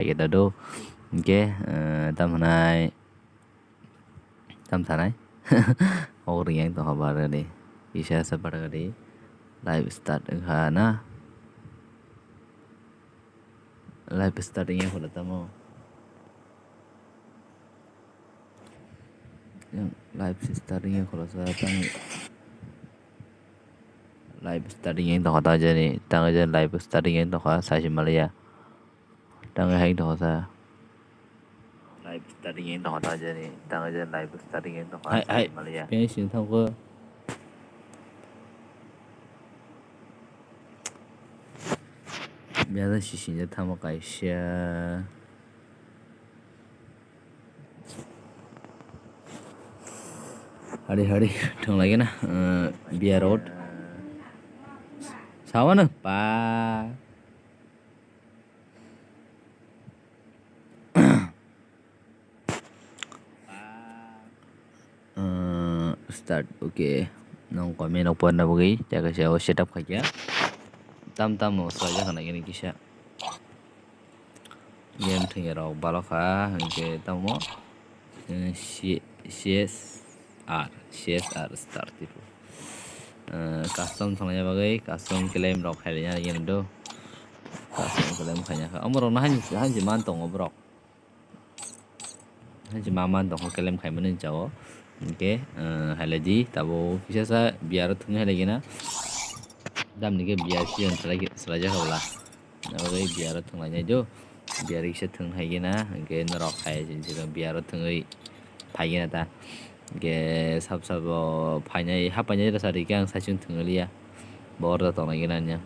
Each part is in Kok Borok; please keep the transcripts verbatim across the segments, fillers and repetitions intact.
Khaikhe da do. Hwnkhe, eh, tamo hwnai, tam sanai. Hok ringya wng tongkha bargadi. Kisa sa bargadi. Live start wngkha na? Live start wngya khwla tamo? Yang live start wngya khwla sa tang. Live start wngya tongkha ta jani. Tang jani live start wngya tongkha, saisi maliya. Tang hai tongkha sa. Live starting yang tongkha ta jani. Tang jani live starting yang tongkha. Hai, hai. Maliya. Pensi thangkho. Biada sisingja thamo kaisa. Hari hari thang lagi na, eh, biya road. Sawana pa. Eh, start, okay. Nong comment rok porna bagwi, jaga se o setup khaikya. Tam tam no swlaijakha nai kisa. Game thwngya rok balokha, hinkhe tamo, eh, C-, C S R, C S R start tipo. Eh, custom thangna bagwi, custom claim rok khailaiya, game do. Custom claim khaina kha. Omo rok no hanji, hanji man tongo borok. Hanji ma man tongkha, claim khaimani jao. Hinkhe, eh, hailaidi, tabuk kisa sa biya ro thwngwi hailaigena. Damni khe biya season swlai-, swlaijakha bwla. Abo bai biya ro thwnglainai do. Biya ro kisa thwng haigena, hinkhe norok hai se biya ro thwngwi phaigena ta. Hinkhe sab sabo phainai, hapainai rwsa rikhe ang saichung thwngwi liya. Bo order tongnai gena anya.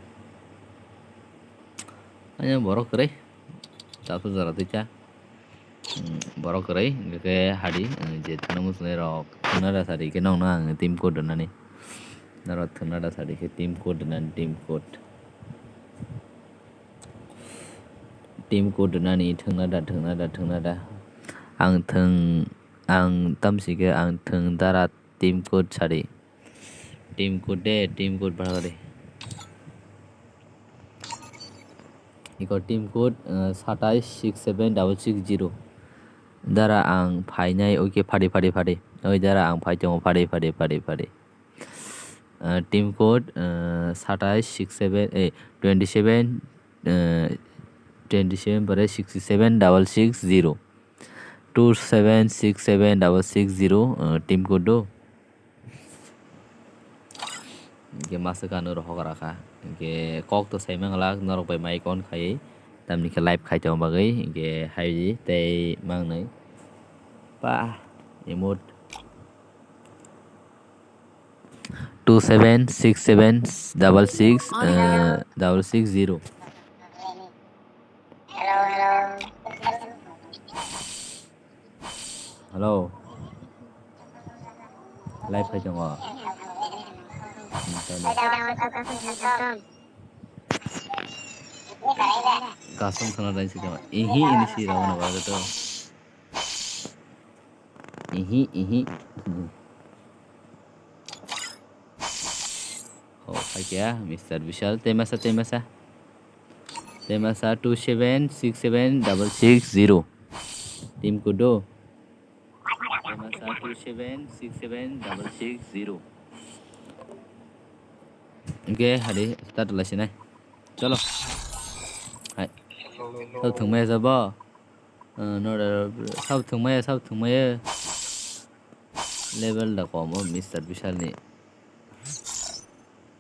Anya borok kwrwi. Chapsuk jora twi cha. Hmm, borok kwrwi, hwnkhe hadi, hmm, je thwngna muchunai rok, thwngna da sadi khe nokno ang team code rwnani. Norok thwngna da sadi khe team code rwnani, team code. Team code rwnani, thwngna da, thwngna da, thwngna da. Ang thwng, ang tamsi khe ang thwng dara team code sadi. Team code de, team code bahar de. Iko team code, eh, satais six seven double six zero. Dara ang phainai, oke, phadi, phadi, phadi. Oi dara ang phai tongo, phadi, phadi, phadi, phadi. Eh, team code, eh, satais six seven, eh, twenty seven, eh, twenty seven pore six seven double six zero. Two seven six seven double six zero, eh, team code do. Hingke masa kanu rohok rakha. Hingke kok to sai manglak, norok bai mic on khai. Tamni khe live khai tong bagwi. Hingke hai tei mangnai. Pa, emote. Two seven six seven double six, eh, double six zero. Hello. Live khai tongo. Kasong thana dai si tongo. Ihi ini si rawa na baga to. Ihi, ihi. Oh, hai kya, Mister Vishal, temasa, temasa. Temasa two seven six seven double six zero. Team kudo. Temasa two seven six seven double six zero. Oke, hari start lasinai. Chalo. Hai. Sab thwngmaya sabo. Ah, no, no, no, sab thwngmaya, sab thwngmaya. Level da kom o Mister Vishal ni.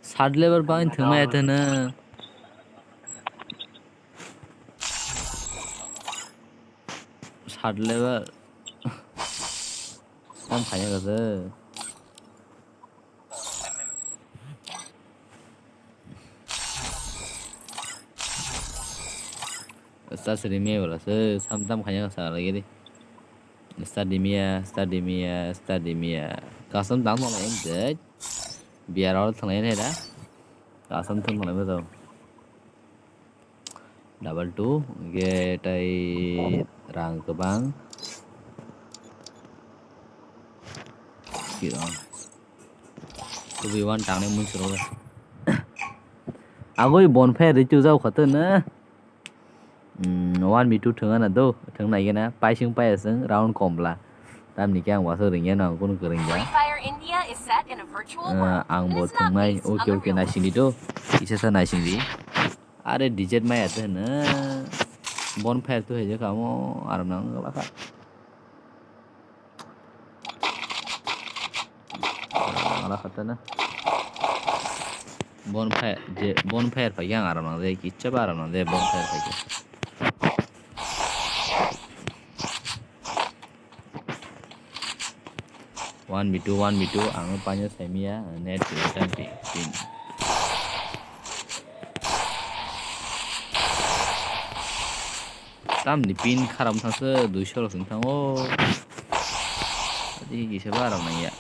Sat level bangin thwngmaya tene. Sat level. Tam khaya gase. Start rimiya wala se, sam tam khanya sa lagi di. Start dimia, start dimia, start dimia. Custom tang tong lai dek. Biar awal tong lai da. Custom tong lai beto. Double two, ge tai rang kebang. Kira. Kubi wan tangne mun suro. Agoi bonfire ritu jau khatu na. Mm, one v two thwng ana do, thwng nai gana, paising paya chwng round komla. Tamni khe ang wasuk ringya no, ang kunu kwrwngya. Free Fire India is set in a virtual world. Ang bo thwngnai, okay, okay, naisingdi do. Kisa sa naisingdi. Are D Z maya tw hwno. Bonfire tw haijak amo, aram nang lakha. Ala khatana. Bonfire, je, bonfire phaikhe ang aram nang de, kicha ba aram nang de, bonfire phaikhe. One v two, one v two, ang paina saimiya, net return pin, pin. Tamni pin kharam thangsa duiso rok wng thango. Adi kisa ba rok nangya.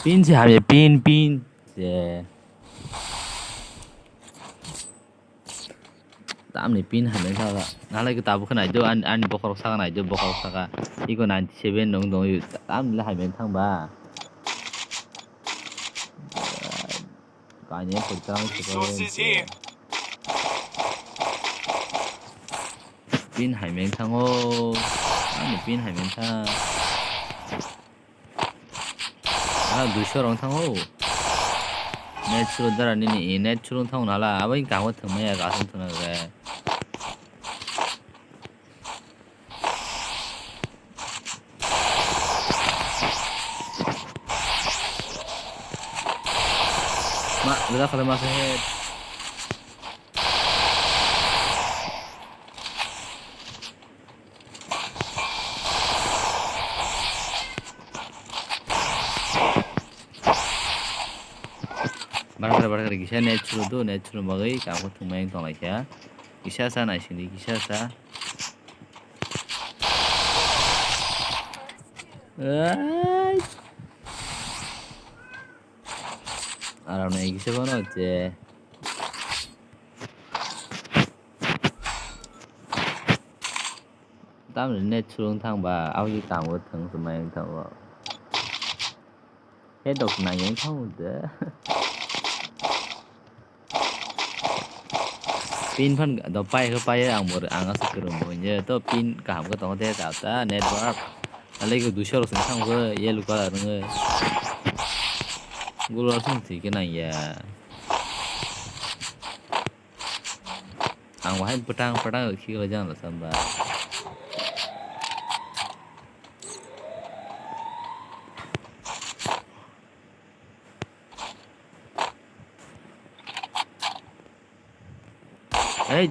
Pin se hamya, pin, pin. Je. Tamni pin hamya saka. Nalai ke tabuk khe naido, ani, ani bokhorok saka naido, bokhorok saka. Iko ninety seven nung dong yu. Tamni le hamya thang ba. Kanya purtang. Resources here. Pin hamya thango. Ani pin hamya thang. Ah, duiso rong thango. Net suru dara nini, net suru thango nala. Abo in kamo thangmaya, gasung thangna re. Ma, udah kalau masuk head. Barkar, barkar, kisa net suru do, net suru bagwi kamo thwngmai wng tonglaikha. Kisa sa naisingdi, kisa sa. Ai. Aram nai kisa bono je. Tamni net suru wng thang ba, aboni kamo thwng swmai wng thango. He dok nang yang thang de. Pin phan do pai khe pai ang bor ang asa kwrwng bo hinje to pin kaham khe tongo te ta ta network. Alai khe duiso rok song thang khe yellow color nge. Gulo song thik khe nang ya. Ang bahai bwtang bwtang rw khi o jang rw samba. Hey.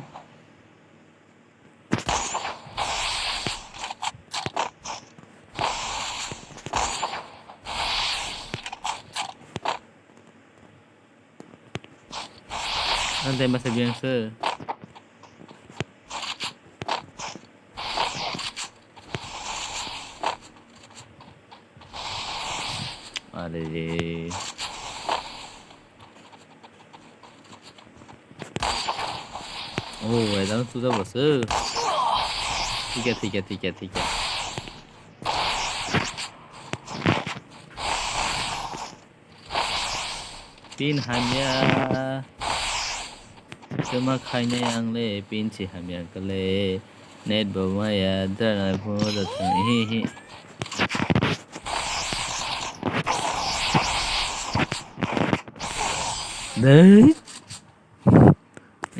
Ang tei masa biang se. Are. Oh, weather tu jabo se. Thik hai, thik hai, thik hai, thik hai. Pin hamya. Kema khainai ang le pin si hamya kale. Net bo maya dana pho da thang hi hi. Dei.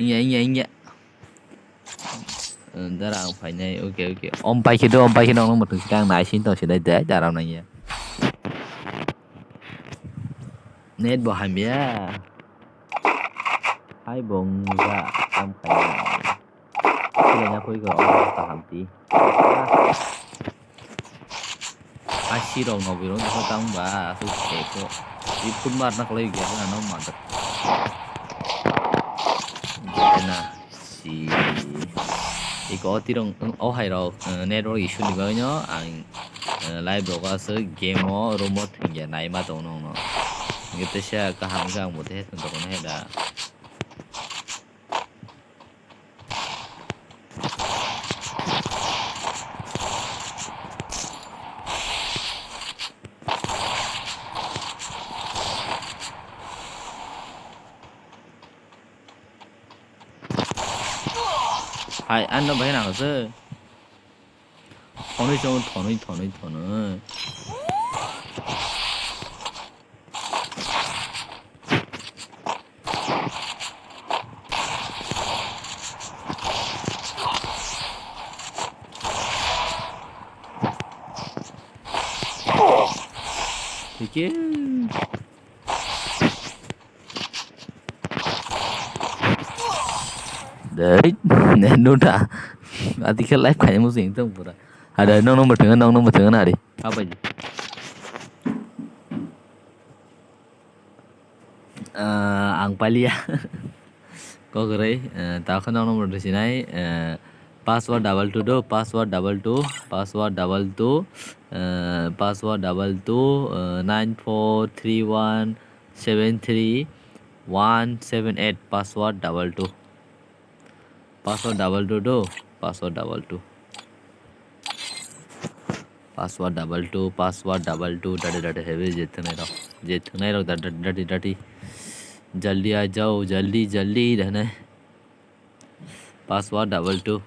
Iya, iya, iya. Dara ang phainai, oke, oke. Om paikhe do, om paikhe do, ang muthung sita ang naisin tong sidai dai, dara nang ya. Net bo hamya. Hai bo wngya, kam khainai. Sila nya koi ko, kaham ti. Asi rok no biro no tang ba, asuk se ko. Di phun mar na kolai gya na no ma da. Na si. Iko tirong, o hai rok, eh, network issue ni bagwi no ang, eh, live rok asuk game o room o thwngya nai ma tong nong no. Ngi tesa kaham khe ang bo te thwng tong no he da. Hai, ano bahai nang se. Thonwi chong, thonwi, thonwi, thonwi. Thik. Dei, ne nuna. Ati khe live khaini musu ingtong pura. Ada nong nong bwtwng, nong nong bwtwng na ari. Apa ji? Ah, ang palia. Kok rei, eh, ta khe nong nong bwtwng sinai, eh, password double two do, password double two, password double two, eh, password double two, eh, nine four three one seven three one seven eight, password double two. Password double two do, password double two. Password double two, password double two, dati dati heavy je thwnai rok, je thwnai rok dati dati dati. Jaldi aa jao, jaldi, jaldi, dahne. Password double two.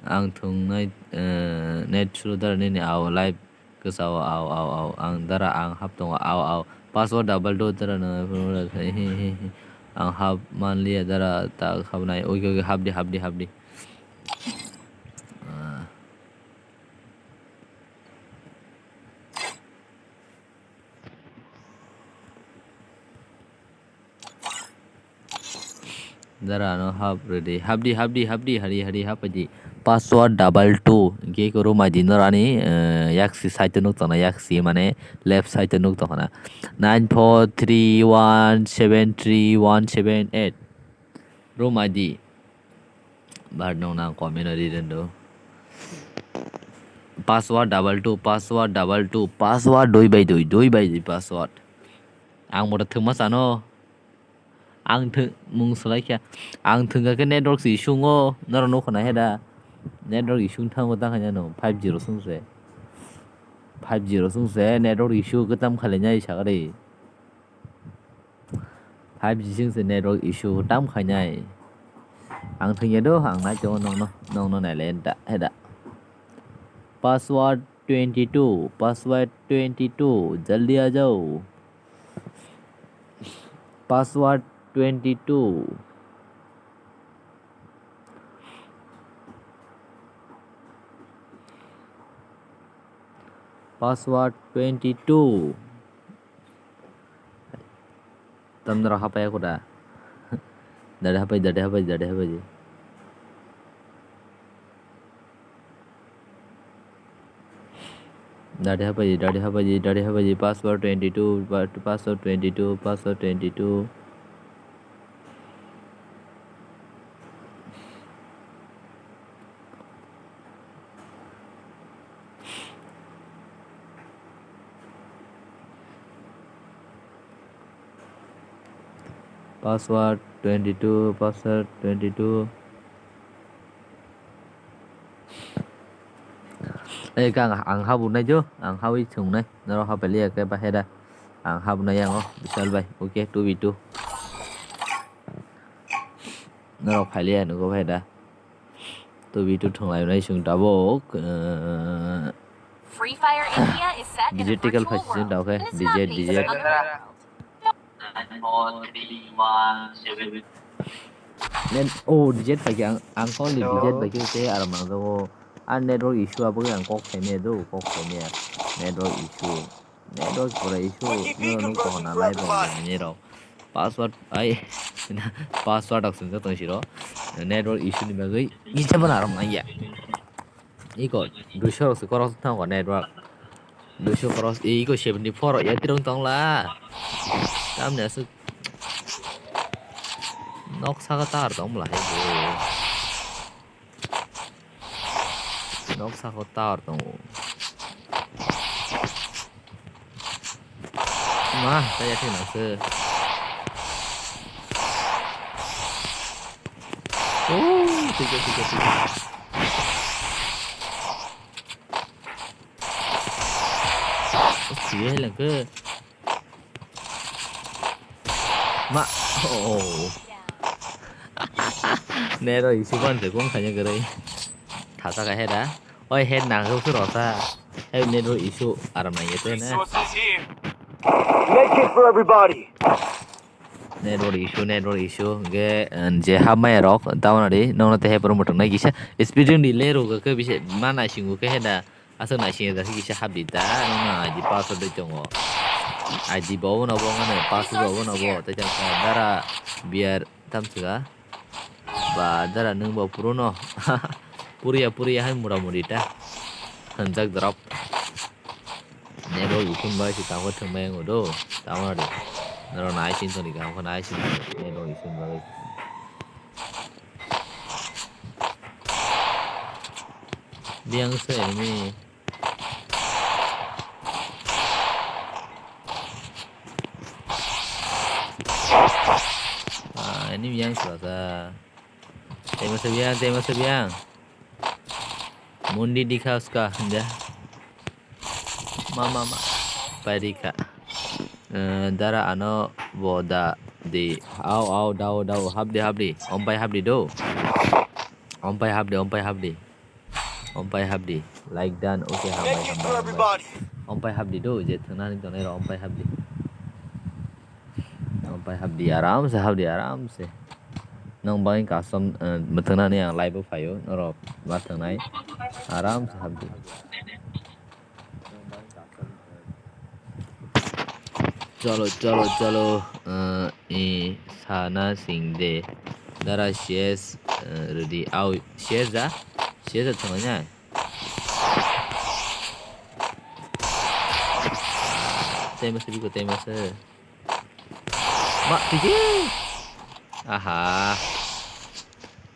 Ang thwngnai, eh, net slow dara nini ao live kwchao ao, ao, ao. Ang dara ang hap tongo ao, ao. Password double two dara no, ang hap manliya dara ta hapnai. Oke, oke, hapdi, hapdi, hapdi. Ah. Dara no hap ready. Hapdi, hapdi, hapdi, hari, hari, hapdi. Password double two. Ge ko room I D norani, eh, yaksi side o nuk tongna, yaksi mane left side o nuk tongna. Nine four three one seven three one seven eight. Room I D. Bar nong nang comment o ri rendo. Password double two, password double two, password dui bai dui, dui bai dui password. Ang bodo thwngma sano. Ang thwng, mung swlai kha. Ang thwngkha khe network se issue wngo, norok nukho na he da. Network issue wng thango ta khaina no, five G rok swng se. Five G rok swng se, network issue kwtam khalai nai sakari. Five G swng se network issue tam khainai. Ang thwngya do, ang nai tongo nongno, nongno nailai da, he da. Password twenty two, password twenty two, jaldi aa jao. Password twenty two. Password twenty two. Tamni rok hapaiya kho da. Dade hapai, dade hapai, dade hapai. Dade hapai, dade hapai, dade hapai. Password twenty two, pa-, password twenty two, password twenty two. Password twenty two, password twenty two. Eh, kang, ang habu nai jo, ang hawi chung nai, noro hapeli ya ke bahera, ang habu nai yang o, bisal bai, oke, two v two. Norok phailiya nugo bai da. Two v two thwnglai nai chwng tabuk, eh, Free Fire India is set in a D J Tickle virtual phai sijin world. Tau khe, It's D J, not based D J. On the real world. Net, oh, D J phai khe ang, ang khe only D J phai khe se aram nangjago. Ang network issue abo khe ang kok saimaya do, kok saimaya. Network issue. Network pura issue, no, no, kohona live rok nini rok. Password, ai, password rok swngjak tong siro. Network issue ni bagwi, isa bana rok nangya. Iko, duiso rok se cross thango network. Duiso cross, e, iko seventy four rok ya tirong tongla. Tamni aswk nok saka tar tong bwla hai bo. Nok saka tower tongo. Ma, kaya khe nang se. Oh, tiga, tiga, tiga. Oh, siya lang ke. Ma, oh. Network issue ban se kung khanya gari. Thasa ka head a. Oi head na go suro sa. Hey network issue aram na yete na. Resources here. Make it for everybody. Network issue, network issue. Ge je hab mai rok tamana di. Nong na te he poro mutung na gisa. Speed di le ro ke bise mana singu ke head a. Aswk naising ya, kisa habdi ta, nokno I D password dei tongo. I D bo obono bo, obono password bo obono bo, tei jang dara beer tam sika. Ba dara nwng bo puro no. Puriya puriya hai mura muri ta. Hanjak drop. Network issue bai si tango thwng bai wngo do. Tango de. Noro nai sin toni kamo nai sin network issue bai. Biang se ini. Ah, ini biang selasa. Tema sebiang, tema sebiang. Mundi dikha uska, ya. Ma, ma, ma. Pai dikha. Eh, dara ano bo da di. Au, au, dau, dau. Habdi, habdi. Ompai habdi do. Ompai habdi, ompai habdi. Ompai habdi. Like dan, okay, hambai, hambai, hambai. Ompai habdi do, je thwngnani tongnai rok ompai habdi. Ompai habdi, aram se habdi, aram se. Nong bai custom, eh, mwthwngnani ang live o phaio, norok ma thwngnai. Aram se habdi. Cholo, cholo, cholo. Eh, i sana sing de. Dara C S, eh, ready. Au, C S da? C S da thangna. Tema se biko, tema se. Ma, tiki. Aha.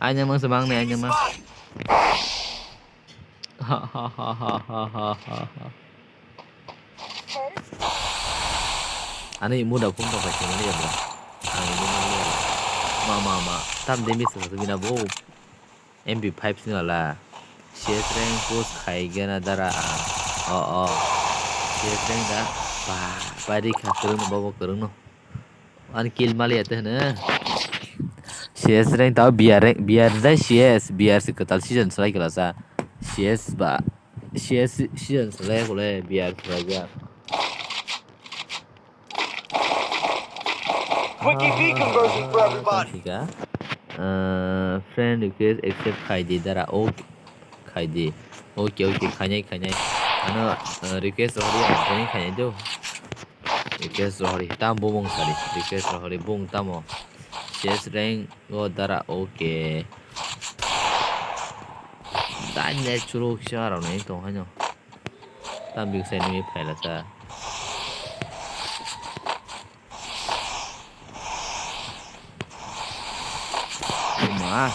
Anya mang se mang ne, anya mang. Ha, ha, ha. Ani muda phone to bai kene ya bro. Ani muda ya. Ma, ma, ma. Tam de miss sa bina bo. M P five sini la. C S rank push khai gana dara. Oh, oh. C S rank da. Ba, ba ri kha kereng no, bobo kereng no. Ani kill mali ate hene. C S rank tao B R rank, B R dai C S, B R si kwtal season slai kala sa. C S ba, C S season slai kule B R slai ya. Wiki V conversion for everybody. Thika. Uh, friend request accept khai di dara. Okay. Khai di. Okay, okay, khainai, khainai. Ano, uh, request rohori, khainai, khainai do. Request rohori. Tam bumung sari. Request rohori bung tamo. C S rank go dara. Okay. Dai ne churu kisa rao ne tong haino. Tam big sai nimi phaila sa. Ma.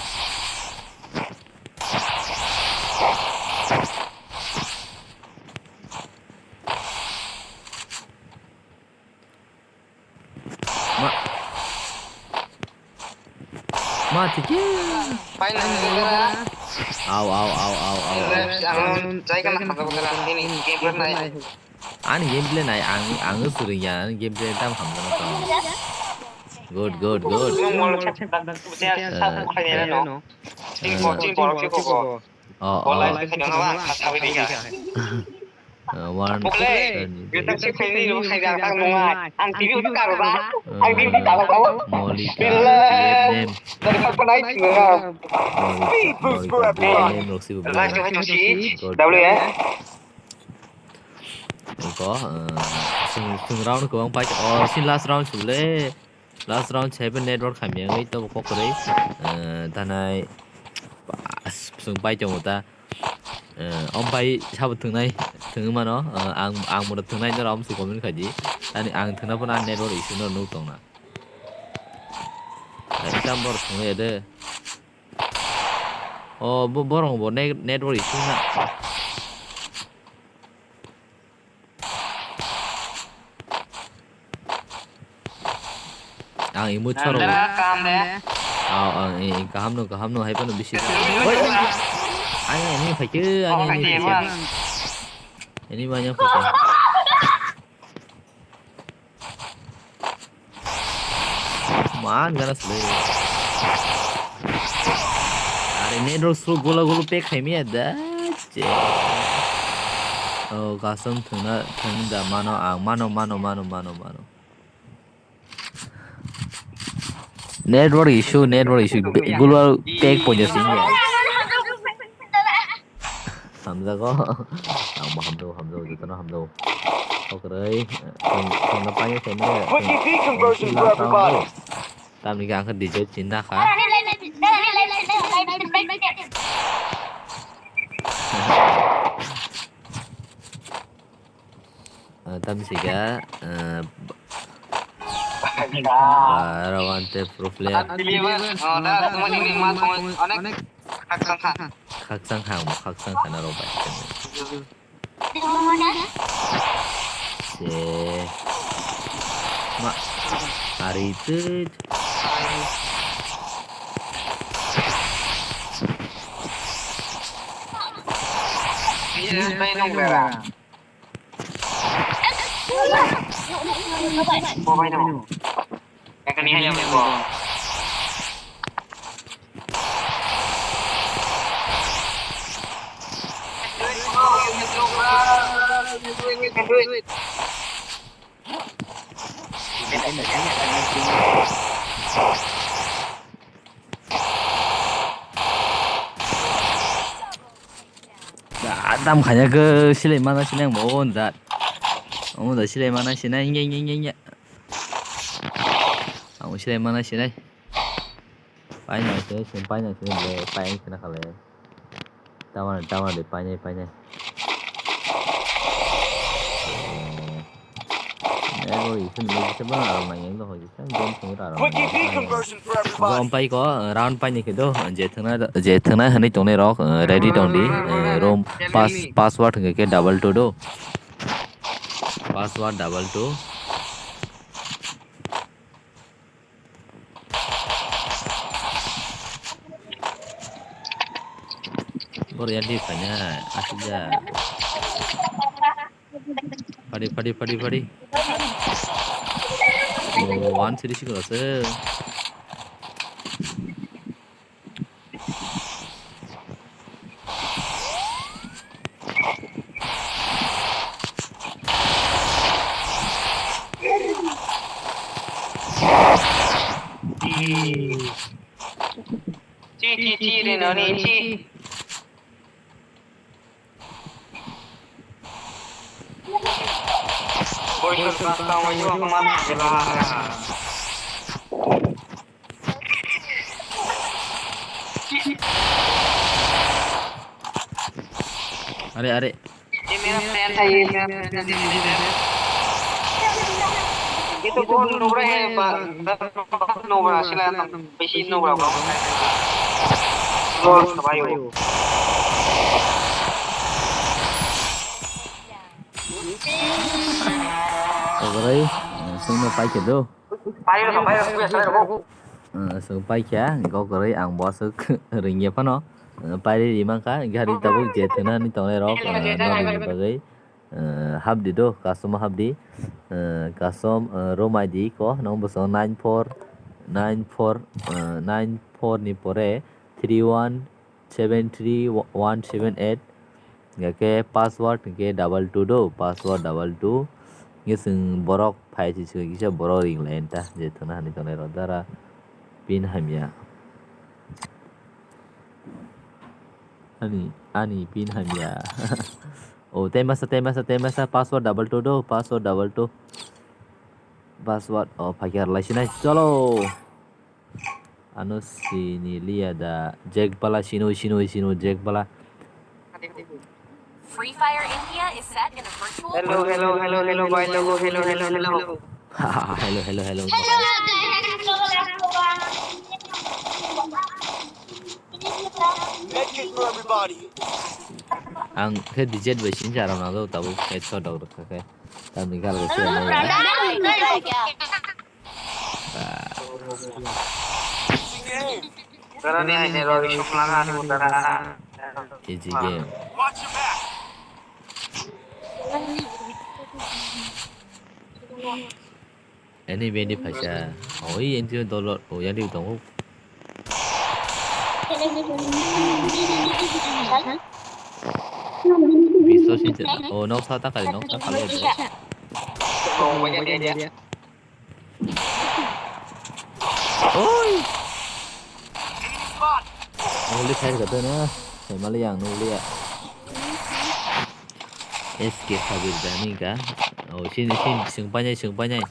Ma. Ma tiki. Paina gara. Au, au, au, au, au, au. Ang jai kana khata gara ini game nai. Ani gameplay nai, ang, ang swrwng ya, ani gameplay tam hamjano tong. Good, good, good. Nong mol khe dan dan tu je sa khaina no. Ching ko, ching ko, ching ko. Oh, oh. Bolai khaina no ba, khawi ri ya. Uh, one, Bokle, two, three. Kita si khaini no khai da tang nunga. Ang T V udah karo ba. Ang T V udah karo ba. Molika, Vietnam. Dari apa naik nunga. Molika, Vietnam, Roxy, Bubble. Last one to see. Good. W ya. Iko, eh, sing, sing round ko ang pai, oh, si last round sule. Last round seven network khamya wngwi tobo kok kwrwi. Eh, tanai, pas, sung pai tongo ta. Eh, om pai sabo thwngnai, thwngwi mano. Eh, ang, ang mura thwngnai norok om si comment khai di. Ani ang thwngna phano network issue no nuk tongna. Eh, tam bor thwngnai de. Oh, bo-, borok bo net-, network issue na. Ang imut choro. Nandra kam de. Aw, ang i, i, kaham no, kaham no, hai phano bisi. Oi, oi. Ani, ani, phaikhe, ani, ani, phaikhe. Ani, manya phaikhe. Man gana sile. Network slow, gola gola pack khaimaya da. Che. Oh, custom thwngna, thwng da mano ang. Mano, mano, mano, mano, mano. Network issue, network issue. Be-, gola pack poja sing ya. Hamjago. Ang bo hamjago, hamjago, jotono hamjago. Okroi, thwng, thwngna paina khaimaya. Wiki V conversion for everybody. Tamni khe ang khe D J chinda kha. Ah, tamni sika, ah, ah, aro one tap pro player. Khakchang kha, khakchang kha na rok bai. Se. Ma. Ari tut. Bo bai no. Ekani hai yang ko. Da, dam khanya ke silai mana sinai mo on da. Omo da silai mana sinai nge nge nge nge. Ang silai mana sinai. Paina se, sim paina se, le paina se na kale. Tawana, tawana de paina, paina. Eh, ego isin le se bana aro nang yang do hoji. Quick E P conversion for everybody. Gom pai ko, round pai ni ke do, je thangna, je thangna hani tongnai rok, eh, ready tong di, eh, room pass, password hingke ke double two do. Password double two. Boro ya di paina, asik ja. Padi, padi, padi, padi. Oh, one series ko ase. Chi, chi, chi, re, no, ni, chi. Are, are. ये मेरा फ्रेंड है, ये मेरा फ्रेंड है, ये मेरा फ्रेंड है। ये तो बहुत नुबड़ा है, बा-, बहुत नुबड़ा, सिला एकदम बेसी नुबड़ा, बहुत। Lol, भाई हो। Ogorai, sungno pai khe do. Pai rw, pai rw, pai rw. Sung pai khe, gogorai ang bo aswk ringya phano. Pai ri ri mankha, gari tabuk je thwna ni tongnai rok, norok ni bagwi. Hapdi do, custom hapdi. Custom, romai di ko, nang bwswk nine four, nine four, nine four ni pore three one seven three one seven eight. Hingke password hingke double two do, password double two. Hingke chwng borok phai si se kisa borok ring lai ta, je thwna hani tongnai rok dara pin hamya. Ani, ani pin hamya. Oh, tei masa, tei masa, tei masa, password double two do, password double two. Password, oh, phaikar lai sinai, cholo. Ano sini liya da, Jack Bala, sino, sino, sino, Jack Bala. Free Fire India is set in a virtual Hello, hello, hello, hello, bhai logo, hello, hello, hello. Hello, hello, hello. Ang khe D Z bai sini jara na do, tabuk headshot rok rwkha khe. Tamni khe algo se. Darani aine rok isuk langa ani mutara. Easy game. Ani bendi phaisa. Oi, entry dollar. Oh, yang di tongo. Biso sinse. Oh, nok sa ta kali, nok sa kali. Oi. Nuli khair kata na. Hemali yang nuli ya. S K Sabir Dani ka. Oh, sini, sini, sengpanai, sengpanai.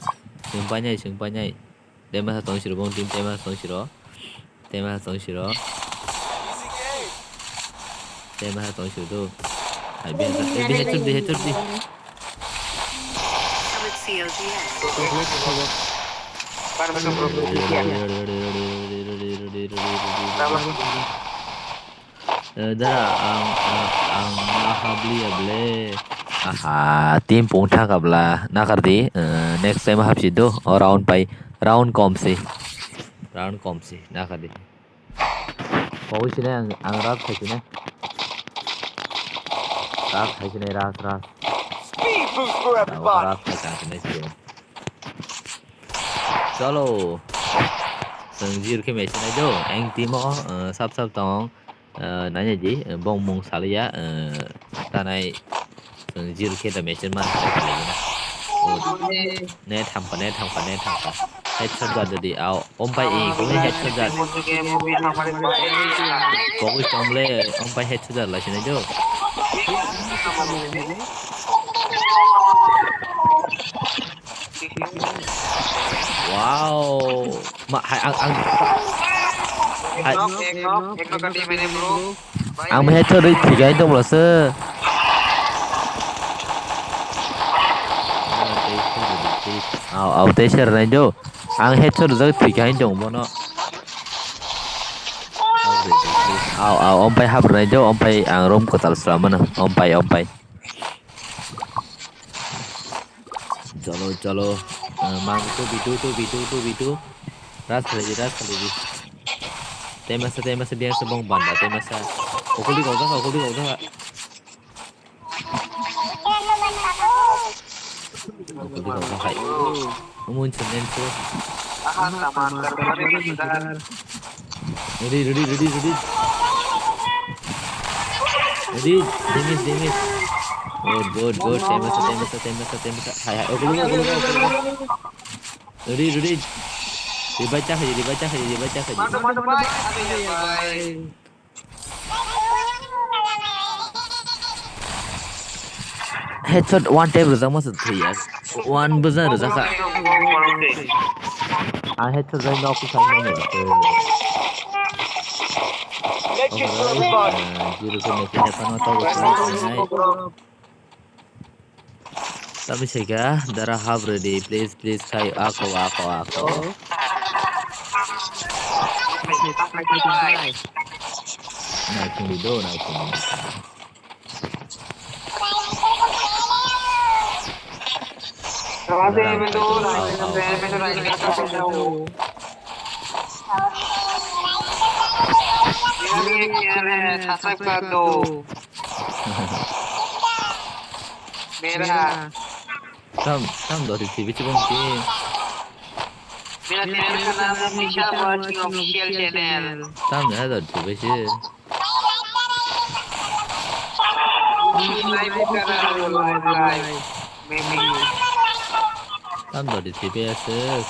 Sengpanai, sengpanai. Tema sa tong siro, bong team tema sa tong siro. Tema sa tong siro. Tema sa tong siro tu. Ai, biasa. Eh, biasa tu, biasa tu, biasa. Eh, dara, ang, ang, ang mahabli ya ble. Aha, team pung thaka bla. Nakar di. Eh, next time hapsi do. O round pai. Round kom si. Round kom si. Nakar di. Koi sini ang, ang ras khai sini. Ras khai sini, ras, ras. Speed boost for everybody. Ras khai sini sini. Chalo. Seng jir khe machine ai do. Ang team o, eh, sap sap tong. Eh, nanya ji, eh, bong mung salia, eh, tanai. Chwng zero khe da machine man kha kha lagi na. O, ne thamkha, ne thamkha, ne thamkha. Headshot jar dadi, ao, ompai i, kuni headshot jar. Kogwi tong le, ompai headshot jar lai sinai do. Wow. Ma, hai, ang, ang, hai. Ek knock, ek knock, ek knock ka team ini, bro. Ang bahai to ri thigai tong bro se. Au, au, tei ser nai do. Ang headshot rijak thigai tong bono. Au, au, ompai hap nai do, ompai ang room kwtal sra mano. Ompai, ompai. Chalo, chalo. Ah, mang two v two, two v two, two v two. Ras khalai di, ras khalai di. Tei masa, tei masa, biang sa bong banda, tei masa. Okoli gok jakha, okoli gok jakha. Okoli gok jakha. Umun chunlen chu. Ready, ready, ready, ready. Ready, damage, damage. Good, good, good. Time asa, time asa, time asa, time asa. Hai, hai. Okolo, okolo, okolo. Ready, ready. Revive ta khaji, revive ta khaji, revive ta khaji. Mano, mano, bhai. Headshot one tap rwjakma se thwi ya. One bwsa rwjakha. Ang headshot jai nok khe thangma ni. Zero khe machine ya phano tabuk khe nai. Tabi saika dara hap rwdi, please, please, khai, ako, ako, ako. Nai khungdi do, nai khungdi. Mera. Tam, tam dori T V chibong ki. Mera channel ka naam Nishad Watching Official Channel. Tam ya dori T V chi. Tam dori T V ase.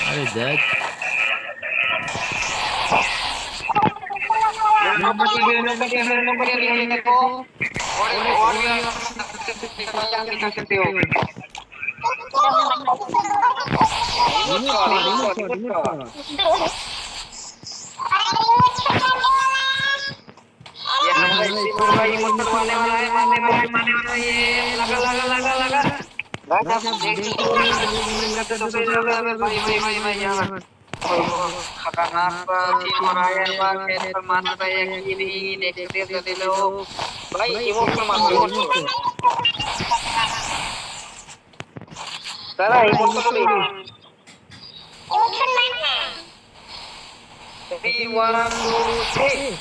Are dek. Khatarnak ba, thik ora ya ba, khe sal masa da ya, ki ni, next day jadi lo. Bhai, emotional masa emotional. Dada, emotional ni. Three, one, two, three.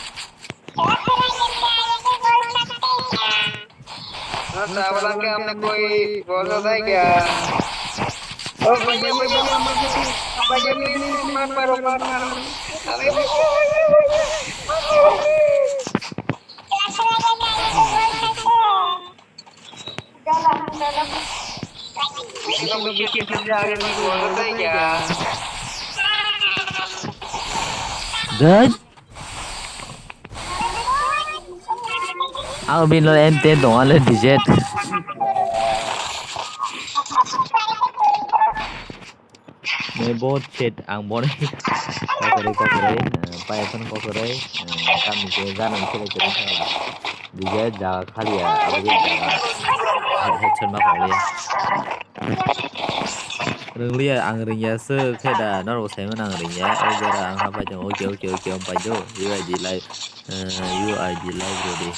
Acha, wala ke amne koi bol ho jai kya? Oh, bhaiya, bhaiya, bhaiya, please, mat maro, mat maro. Abhi, bhaiya, bhaiya, bhaiya, bhaiya. Dad. Ang bini M ten tong ale D Z. Ni bo chat ang boni kokroi kokroi, eh, pai phano kokroi, eh, tamni ke ganang khe kokroi khe. D Z jaga khali ya, abo je jaga headshot ma kong ya. Rwngliya, ang rwngya se khe da, norok saimano ang rwngya. O jora ang hapai tongo, okay, okay, okay, ang paijao. U I D live, eh, U I D live ready.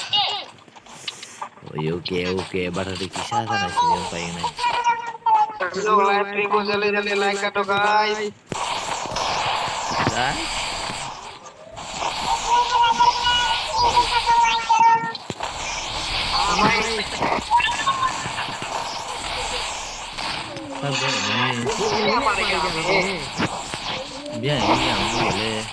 Okay, okay, okay, bathari kisa sana sini ang painai. Hello, live stream ko jale jale like kato, guys. Guys. Biar ini yang boleh.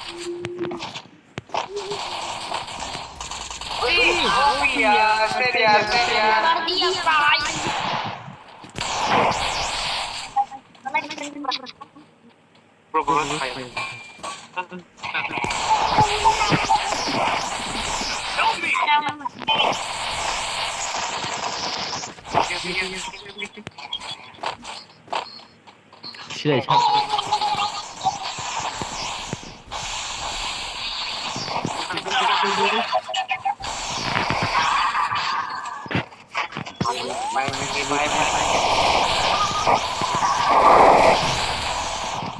Silai sa.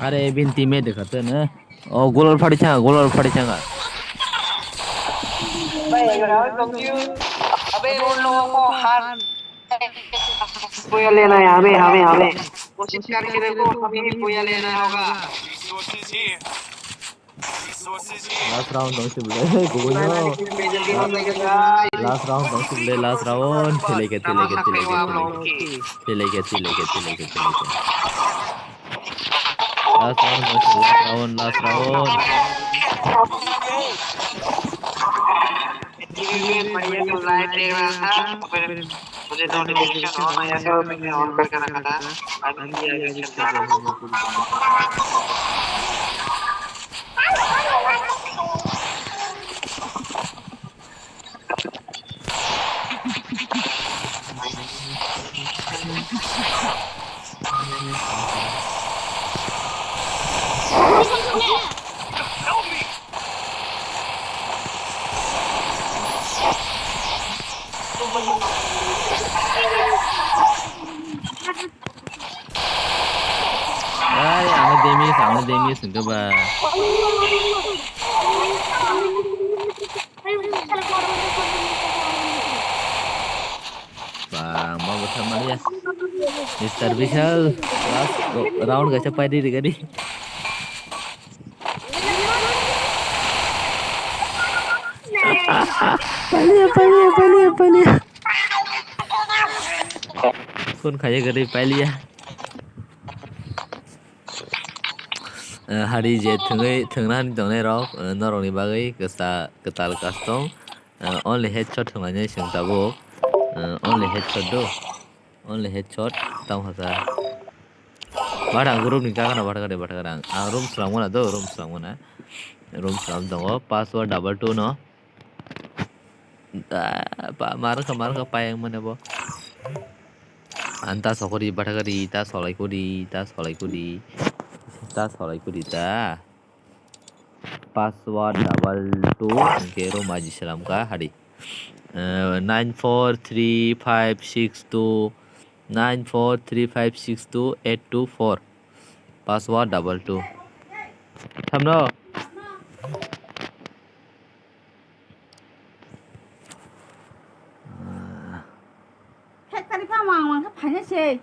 Are bin teammate dekha te na. Oh, goal padi changa, goal padi changa. Abe, uno ko han. Boya lena hai, abe, abe, abe. Koshish karke dekho, abhi bhi boya lena hoga. Last round dong si bole, gubuno. Last round dong si bole, last round. Thele ke, thele ke, thele ke, thele ke. Thele ke, thele ke, thele ke, thele ke. Last round, last round, last round. मुझे notification on आया था, मैंने ऑन करके रखा था। अभी आ गया। Ai, ang damage, ang damage hwnkhe ba. Bang, ma bwtha maliya. Mister Bishal, last round kaisa paidi rigadi. Paliya, paliya, paliya, paliya. Phone khaiya gari paliya. Eh, hari je thwngwi, thwngna hani tongnai rok, eh, norokni bagwi kwsa-, kwtal custom, eh, only headshot thwnglainai chwng tabuk, eh, only headshot do, only headshot tamo hasa. Bata ang room ni gagana bata gade bata gade ang, ang room swnam gana do, room swnam gana, room swnam tongo, password double two no. Da, ba, marwkha, marwkha, payang mane bo. Ang ta sokori, bathakari, ta solai kori, ta solai kori, ta solai kori, ta. Password double two, hingke room aji selam ka, hari. Eh, nine four three five six two, nine four three five six two eight two four. Password double two. Thamno. Factory pha mang mang kha phaina se.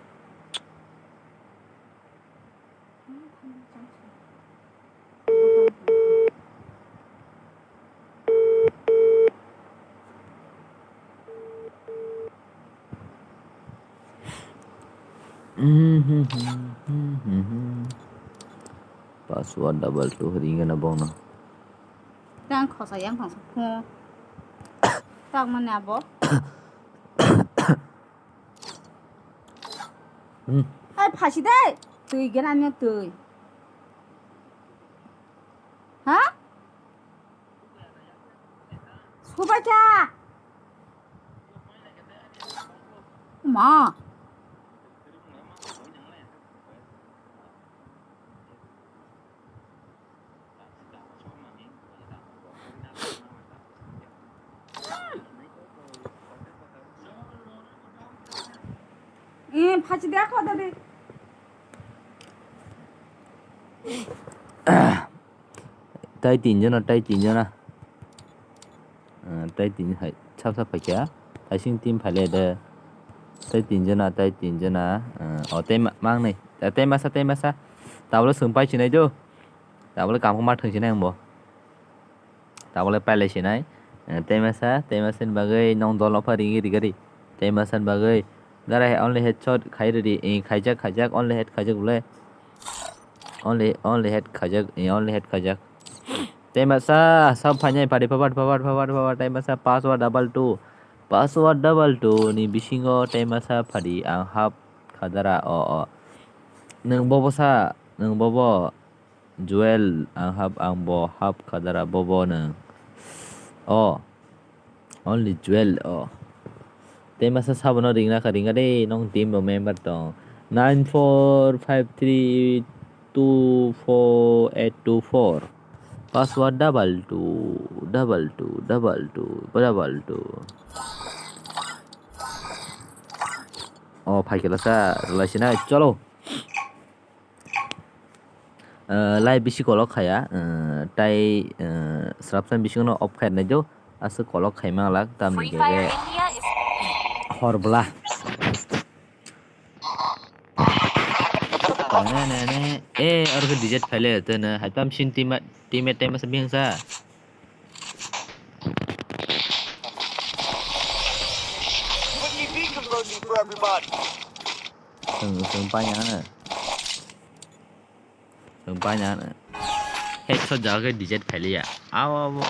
Password double two ringana bongno. Tang khosa yang thang sa phu. Tak mane abo. Hmm. Ai phasi dai. Twi gena nya twi. Ha? Subacha. Ma. Eh, phachi de, kho de. Tai tin jona, tai tin jona. Ah, tai tin hai, sap sap phaikha. Thaising team phaile de. Tai tin jona, tai tin jona. Ah, o tai ma-, mang nai. Ta-, tai masa, tai masa. Tablo swng pai chinai do. Tablo kam ma thang chinai ang bo. Tabole pailai sinai. Eh, Temasa, Temasa ni bagwi nong dol nokha ringi rigari. Temasa ni bagwi. Gara he only headshot khai ridi. Eh, khaijak, khaijak, only head khaijak bole. Only, only head khaijak, eh, only head khaijak. Temasa, sab phainai pari phabar, phabar, phabar, phabar. Temasa password double two. Password double two ni bisingo Temasa phadi ang hap khadara o, o. Nwng bobo sa, nwng bobo. Joel, ang hap, ang bo hap khadara bobo nwng. O. Only Joel, o. Tei masa sabono ringna kha, ringna de, nong team bo member tong. Nine four five three two four eight two four. Password double two, double two, double two, double two. O, phaikhe lasa, rwlai sinai, cholo. Ah, live bisi kolok khaya, ah, tai, ah, srapsa bisingo no off khai nai do, aswk kolok khai manglak, tamni Free Fire khe India is hor bwla. Ne, ne, ne. Eh, oro khe D Z phaile, tene, hai tam sin team, team time masa bihang sa. Put your beacon rosy for everybody. Seng, seng panya na. Seng panya na. Headshot jaga ke D Z phaile ya. Aw, aw, aw.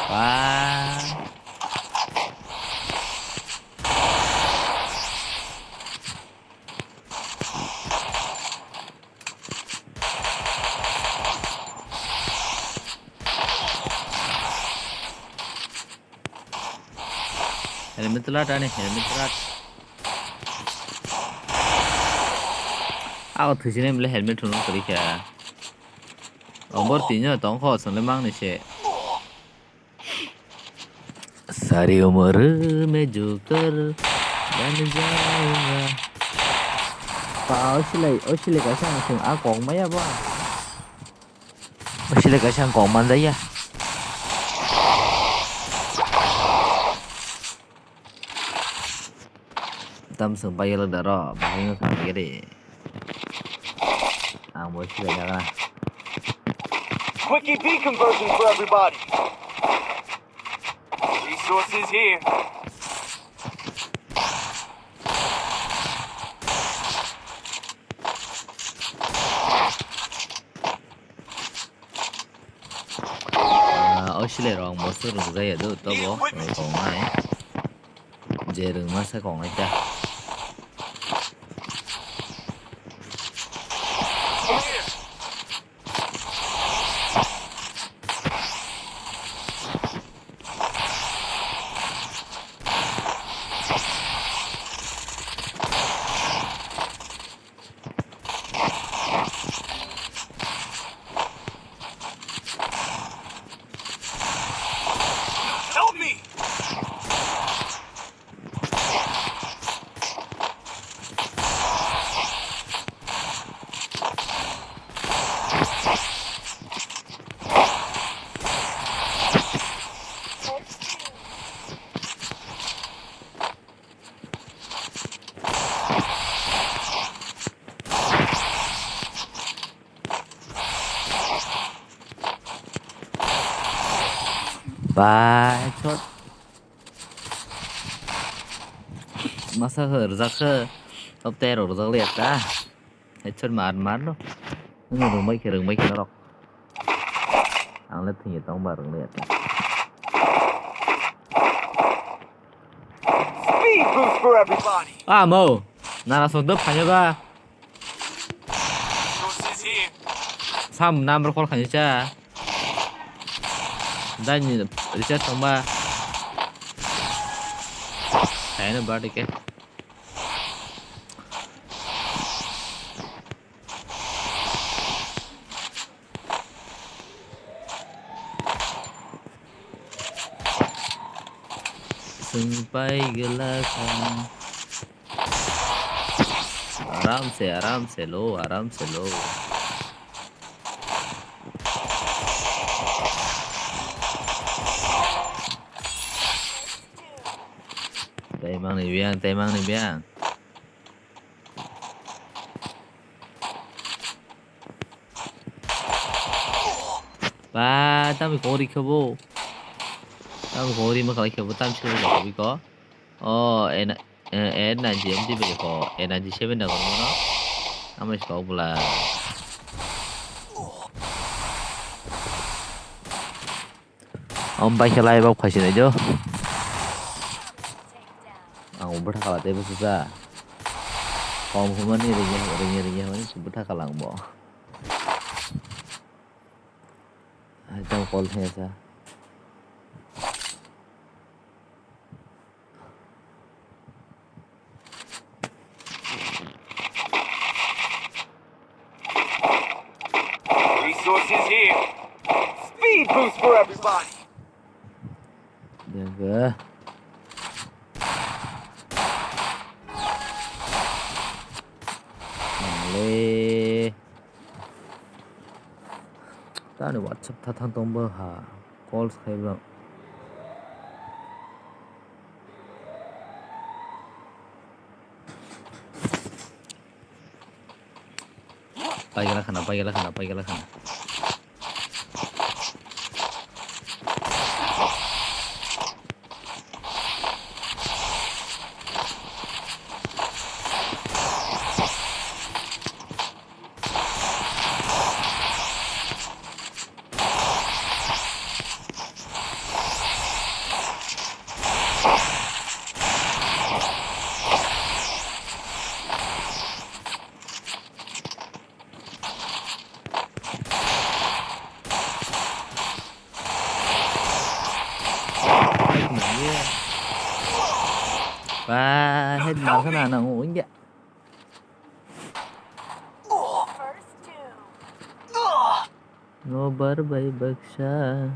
Wah. Helmet lat ani, helmet lat. Ako thusinai bole helmet thwngno kwrwi kha. Obor tino tongkho, chwngno mangni se. Sari umur me jutar dan jaunga. Pa, o silai, o silai kaisa ang chwng a kok maya ba. O silai kaisa ang kok manjaya. Tam swng pai yelak da ro, bahai no thang khe de. Ang bo silai na gana. Quickie V conversion for everybody. Resources here. Ah, o silai rok ang bo se rwngjak ya do, tobo rwngkok nai. Je rwngma se kok nai ta. Help me! Ba, headshot. Masa khe rwjak khe. Top tier rok rwjak liya ta. Headshot mar, mar no. Nung rwngbai khe, rwngbai khe norok. Ang le thwngwi tong ba rwng liya ta. Speed boost for everybody. Ah, mo. Nara sok dop phanya ba. Sam number call khainwi cha. Dani recharge tongba. Khaina birthday cake. Sungpai gelak. Aram se, aram se lo, aram se lo. Taimang ni biang, taimang ni biang. Ba, tamo kori khe bo. Tamo kori ma khlai khe bo, tamo se kori ko. O, N, eh, N ninety M T bai ko, N ninety seven da ko no. Amo se ko bula. Om bai khe lai bak phai sinai jo. Ang bwtha kala tei bwswsa. Kom humani ringya, ringya, ringya hwnwi bwtha kala ang bo. Ai tamo call thangya sa. Resources here. Speed boost for everybody. Jaga. Male. Tani WhatsApp tha thang tong bo ha. Calls khai bang. Paigala khana, paigala khana, paigala khana. Ba, head mar khana nang ungya. Nobar bai baksa.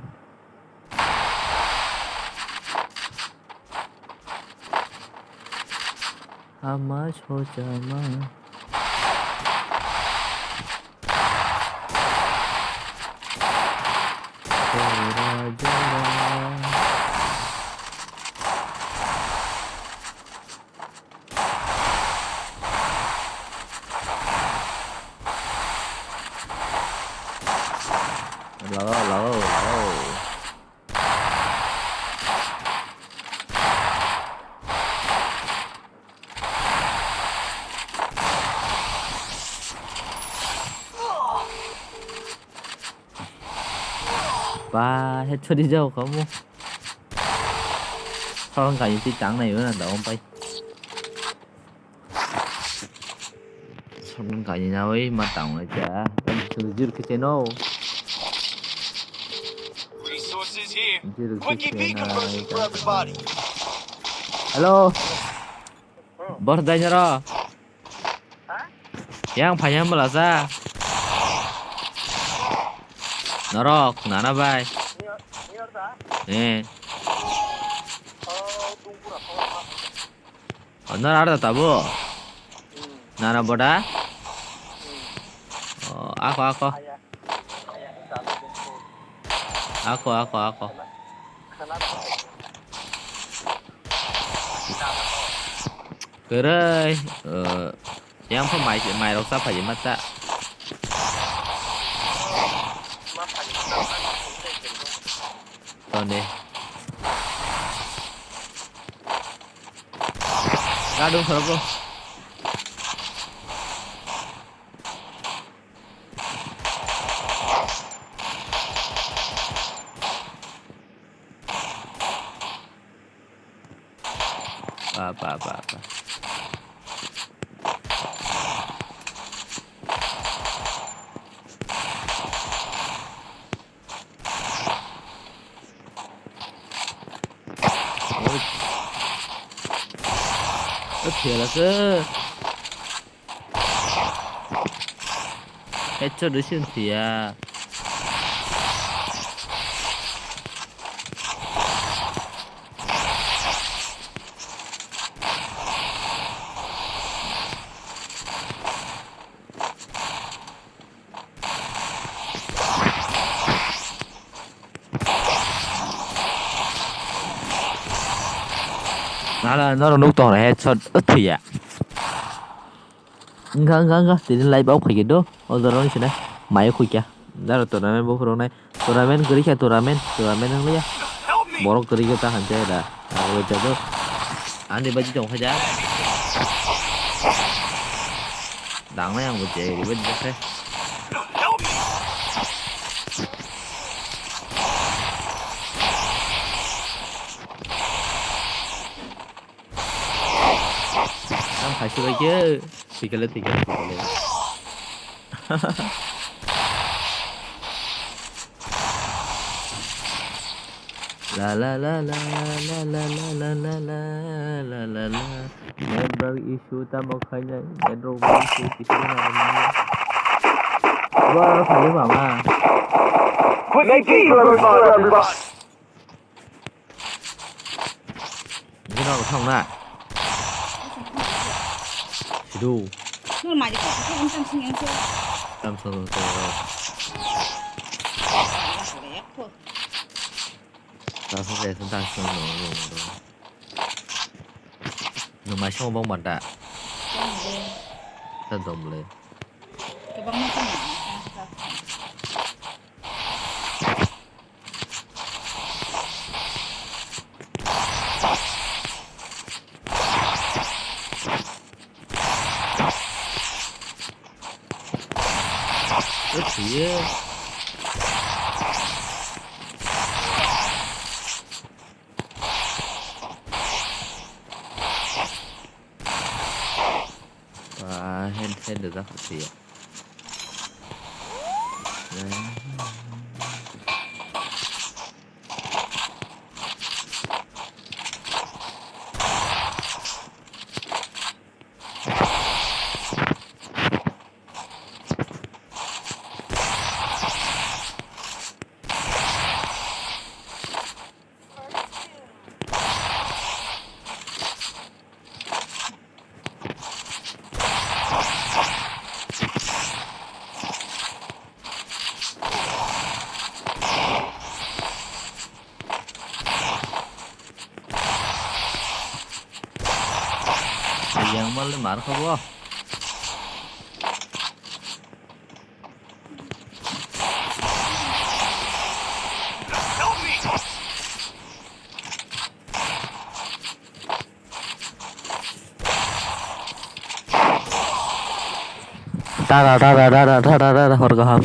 Hama sochama. Jora jora. Lao, lao, lao. Ba, headshot di jao kamu. Sorong kayu ti tang nai na da pai. Sorong kayu na oi ma tang nai ja. Jir kete no. Resources here. Jir Quick kete beacon na version for ja. Everybody. Hello. Bor dai nyoro. Yang phai yang bwlasa. Norok nana bai. Eh. Oh, nor arda tabo. Nana boda. Oh, ako ako. Ako ako ako. Kwrwi, eh, yang pha mai, mai rok cha phai ma ta. Toni. Gadung sorogo. Ba, ba, ba, ba. Oi. Oi, thela se. Headshot rwsing thwiya. Nala norok nuk tong headshot thwiya. Wngkha, wngkha, wngkha. Tini live out khaikhe do. O jora wngkhe na. Mai khuikya. Daro tournament bo phwrwngnai. Tournament kwrwi kha, tournament. Tournament wngya. Borok kwrwi kha ta hamjai da. Ang wngkha do. Ani baji tong khaja. Dangnai ang bo je, obo je khe. Ang khaisi bai khe, thikale, thikale, thikale. La, la, la. Network issue tamo khainai, network issue kisa na. Ba, khali mama. Quick, everybody. Nini rok thang na. Sidu. Nor mai ko ko tam sing yang so. Tam sing so. Tam sing so, tam sing so. Nung mai song bong banda. Tam dom le. Kebang macam. Oi, thwiyo. Ba, hand, hand rijak thwiya. Yang mal mar kha bo. Tata tata tata tata tata, hor kaham.